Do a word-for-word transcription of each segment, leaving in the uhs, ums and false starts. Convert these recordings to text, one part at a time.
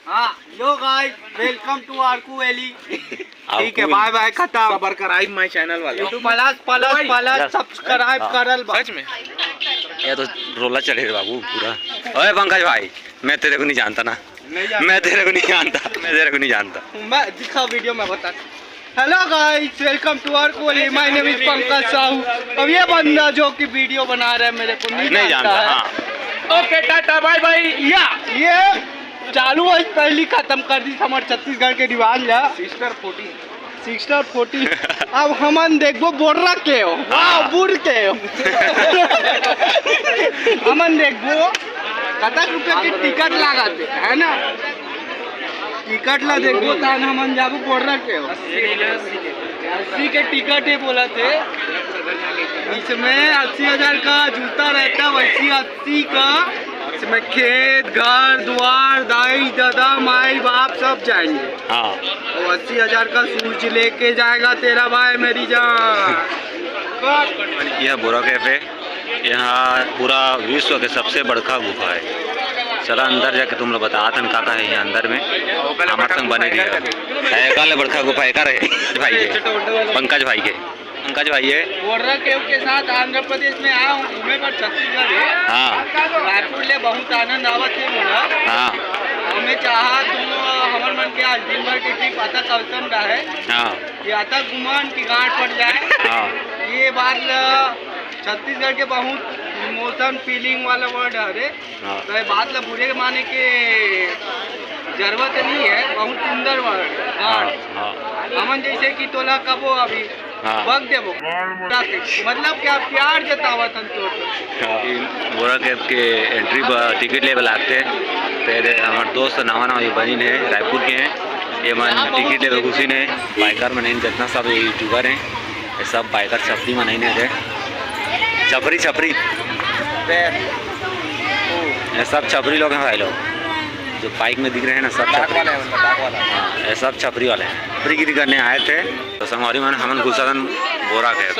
हाँ, yo guys, welcome to Arku Valley। ठीक है, bye bye, खत्म। Subscribe my channel वाले। YouTube plus plus plus subscribe करल बा। सच में। ये तो रोला चढ़े रे बाबू पूरा। ओए पंकज भाई, मैं तेरे को नहीं जानता ना। मैं तेरे को नहीं जानता, मैं तेरे को नहीं जानता। मैं दिखा वीडियो में बता। Hello guys, welcome to Arku Valley। My name is पंकज साहू। अब ये बंदा जो कि वीडियो बना रहा है, मेरे को नहीं नहीं जानता जानता है। हाँ। OK, Tata, bye bye। या, ये चालू है, पहली खत्म कर दी हमारे छत्तीसगढ़ के रिवाज ला। Sister forty। Sister forty। अब हमन देखबो बोर्रा के हो। वाह, हाँ। बुर के हो। हमन देखबो कतक रुपया के टिकट लागत है, है ना? टिकट ला देखबो, तान हमन जाबो बोर्रा के हो। अस्सी के टिकट है बोला थे। इसमें अस्सी हजार का जूता रहता, वैसी अस्सी का। इसमें खेत, घर, द्वार, दाई, दादा, माई, बाप सब जाएंगे। हाँ। और अस्सी हजार का शूज लेके जाएगा तेरा भाई, मेरी जान। यह बोरा कैफे। यहाँ पूरा विश्व के सबसे बड़का गुफा है। चला अंदर जाके तुम लोग बता थन का का है यहाँ अंदर में। हमारे संग बने रहिए। एका ले बड़का गुफा एकर है भाई के, पंकज भाई के, पंकज भाई है। बोर्रा केव के साथ आंध्र प्रदेश में आया हूँ घूमे बर छत्तीसगढ़ है। हाँ। रायपुर ले बहुत आनंद आवत है मोला। हाँ। और मैं चाहा तुम हमर मन के आज दिन भर के ट्रिप आता कलसन रहा है। हाँ। ये आता घुमान की गांठ फट जाए। हाँ। ये बात ल-, छत्तीसगढ़ के बहुत इमोशन फीलिंग वाला वर्ड हरे। हाँ। तो ये बात ला बुरे माने के जरूरत नहीं है, बहुत सुंदर वर्ड। हाँ, हाँ। हमन जैसे कि तोला कबो अभी हाँ। बग देबो। मतलब क्या प्यार जतावत हन तोर। हाँ। बोरा कैफ के एंट्री बर टिकट लेवे लागथे। तेरे हमर दोस्त नवा नवा ये बनिन है, रायपुर के हैं। ये मन टिकट लेवे घुसिन है। बाइकर मन जितना सब ये यूट्यूबर हैं, ये सब बाइकर छपरी मन ही नहीं थे। छपरी, छपरी। ये सब छपरी लोग हैं भाई लोग। जो बाइक में दिख रहे हैं ना, सब छपरी। हाँ, ये सब छपरी वाले हैं। छपरीगिरी करने आए थे। तो संगवारी मन, हमन घुसत हन बोरा कैफ।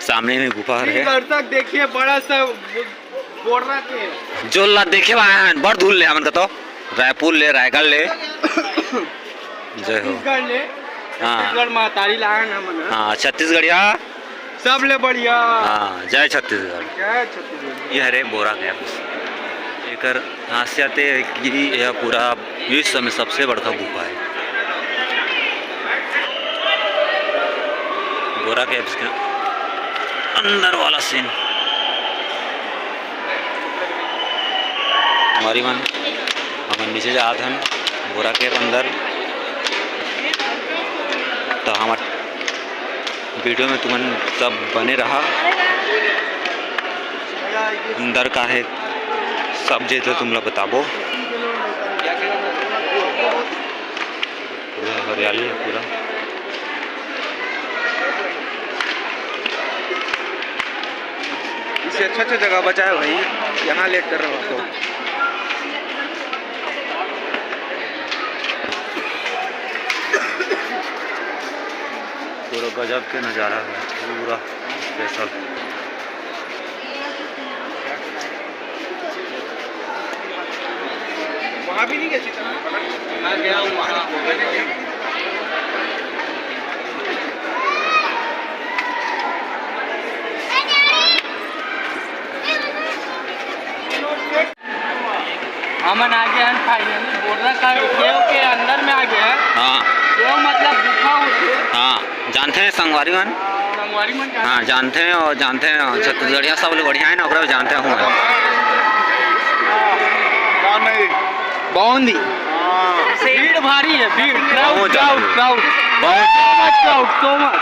सामने में गुफा हरे। दर्शक देखिए, बड़ा सा बोर्रा के। जो ला देखे वाला है, बड़ दूर ले हमन का तो, रायपुर ले, रायगढ़ ले। जय हो। छत्तीसगढ़ ले। हाँ। छत्तीसगढ़ महतारी ला है ना मन। हाँ, छत्तीसगढ़िया। सबले बढ़िया। हाँ, जय छत्तीसगढ़। जय छत्तीसगढ़। ये हरे बोरा कैफ। एकर खासियत ये है कि यह पूरा विश्व में सबसे बड़का गुफा है। बोरा कैफ के अंदर वाला सीन। हमारी मन, हमन नीचे जात हन बोरा कैफ अंदर। तो हमर वीडियो में तुमन सब बने रहा। अंदर का है सब जे तो तुम लोग बताबो। पूरा हरियाली है पूरा। इससे अच्छा अच्छा जगह बचा है भाई, यहाँ लेट कर रहा हूँ तो। पूरा गजब के नज़ारा है, पूरा स्पेशल। वहाँ भी नहीं गए। हमन आ गए हन finally बोर्रा का केव के अंदर में आ गए हन। हाँ। केव मतलब गुफा होथे। हाँ, जानते हैं संगवारी मन। संगवारी मन जानते हाँ, हैं। जानते हैं और जानते हैं, छत्तीसगढ़िया सब लोग बढ़िया है ना, ओकरा जानते हैं। कौन नहीं? बौंदी। हाँ। भीड़ भारी है, भीड़। Crowd, बहुत ज्यादा crowd, भीड़। Crowd। बहुत। So much crowd, so much।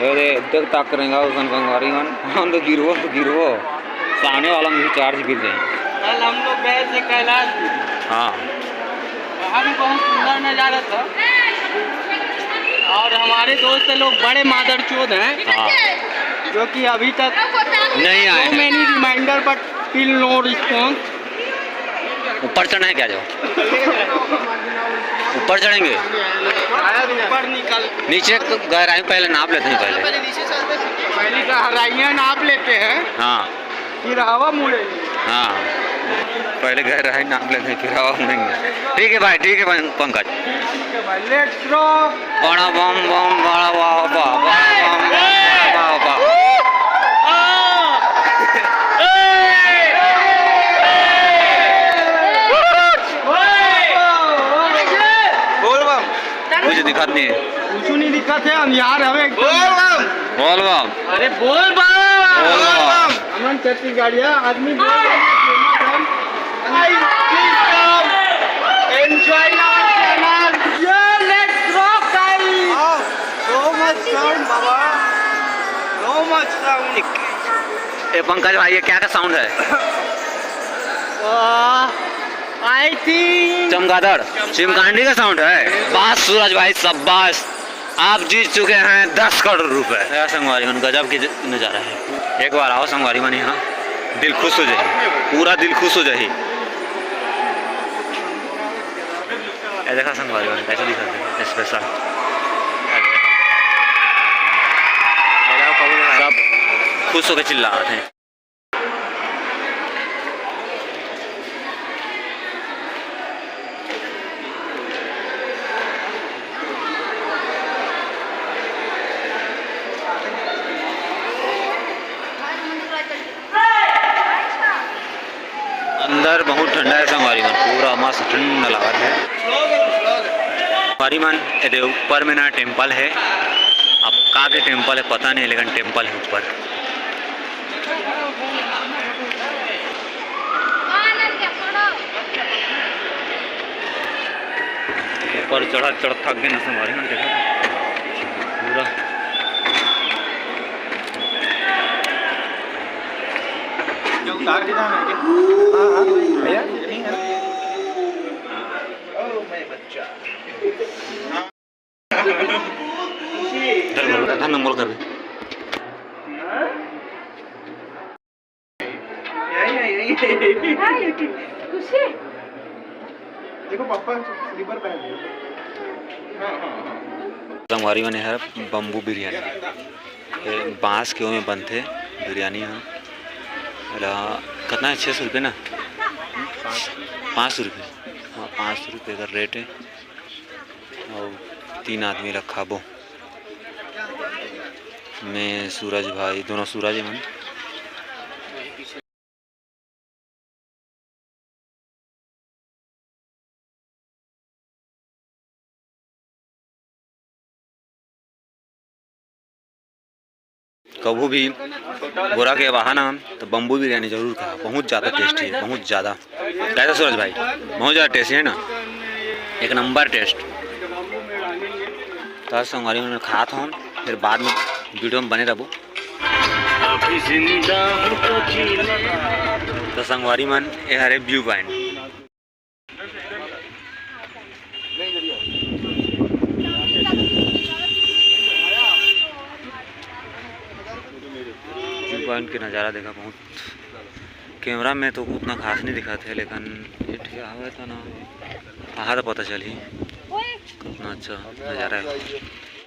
अरे, देख ताक करेंगा उसन संगवारी मन, हम तो गिरबो, तो गिरबो। सामने वाला में भी चार्ज गिर जाए। कल हम लोग गए थे कैलाश गिरी। हाँ। अभी बहुत सुंदर नज़ारा था। और हमारे दोस्त लोग बड़े मादरचोद हैं, हाँ। जो कि अभी तक नहीं आए so हैं। Many reminder but still no response। ऊपर चढ़ना है क्या? जाओ, ऊपर चढ़ेंगे। शायद ऊपर निकल नीचे क-, गहराई पहले नाप लेते हैं पहले। पहली गहराइयाँ नाप लेते हैं। हाँ। फिर हवा मुड़ेंगे। हाँ, पहले गहराई नाप लेते हैं, फिर हवा मुड़ेंगे। ठीक है भाई, ठीक है भाई पंकज। ठीक है भाई, let's rock। बड़ा बम बम, बड़ा वाह वाह, बड़ा बम बम, बड़ा वाह वाह। बोल बम। कुछ दिखत नहीं है। कुछ नहीं दिखत है, अंधियार हवे एकदम। बोल बम। बोल बम। अरे बोल बम। बोल बम। हमन छत्तीसगढ़िया आदमी बोल बम। Enjoy our channel। ये let's rock guys। Wow, so much sound Baba, so much sound। ए पंकज भाई, ये क्या का साउंड है? I think चमगादड़, चिमकांडी का साउंड है। बास सूरज भाई, शाबाश, आप जीत चुके हैं दस करोड़ रुपए। यार संगवारी मन, गजब की नज़ारा है। एक बार आओ संगवारी मन यहाँ, दिल खुश हो जाही, पूरा दिल खुश हो जाही। ये देखा संगवारी मन, कैसे दिखा दे special, सब खुश होकर चिल्ला रहे हैं। अंदर बहुत ठंडा है संगवारी मन, पूरा मस्त ठंड लागत है। संगवारी मन, एदे ऊपर में ना टेम्पल है, अब का के टेम्पल है पता नहीं, लेकिन टेम्पल है ऊपर। ऊपर चढ़त चढ़त थक गए ना संगवारी मन, देखो पूरा। उतार के जाना है क्या? हाँ, हाँ, भैया। धर, धर, धर, नंबर कर दे। देखो पापा स्लीपर पहन लिया। संगवारी मन, ये हर बम्बू बिरयानी, ये बांस के ओमे बनथे बिरयानी ह। एला कतना है? छः सौ रुपये ना? पाँच सौ रुपये। हाँ, पाँच सौ रुपये का रेट है। अउ तीन आदमी ला खाबो, मैं, सूरज भाई, दोनों सूरज है मन। कभू भी बोरा के बहाना तो बम्बू बिरयानी जरूर खा, बहुत ज़्यादा टेस्टी है, बहुत ज़्यादा। कैसा सूरज भाई? बहुत ज़्यादा टेस्टी है ना, एक नंबर टेस्ट। तो संगवारी मन खात हन, फिर बाद में वीडियो में बने रहबो। तो संगवारी मन, ये हरे व्यू पॉइंट। व्यू पॉइंट के नज़ारा देखा, बहुत कैमरा में तो उतना खास नहीं दिखत है, लेकिन ये ठिया हवे तो ना, आहा तो पता चलही कितना अच्छा नज़ारा है।